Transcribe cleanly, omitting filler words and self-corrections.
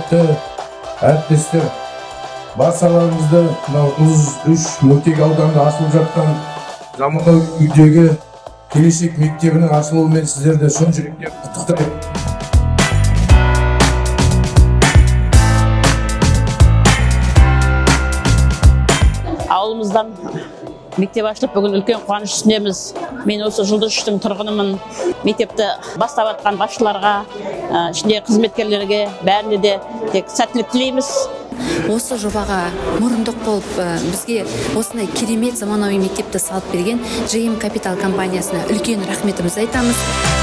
Құрметті әріптестер, баршаларыңызды мынау Жұлдыз 3 мөлтек ауданында ашылып жатқан заманауи үлгідегі Келешек мектебінің ашылуымен сіздерді шын жүректен құттықтаймын. Ауылымыздан мектеп ашылып, бүгін үлкен қуаныш үстіндеміз. Мен осы Жұлдыз 3-тің тұрғынымын. Мектепті бастап жатқан басшыларға, ішіндегі қызметкерлерге, бәріне де тек сәттілік тілейміз. Осы жобаға мұрындық болып, бізге осындай керемет заманауи мектепті салып берген JM Capital компаниясына үлкен рахметімізді айтамыз.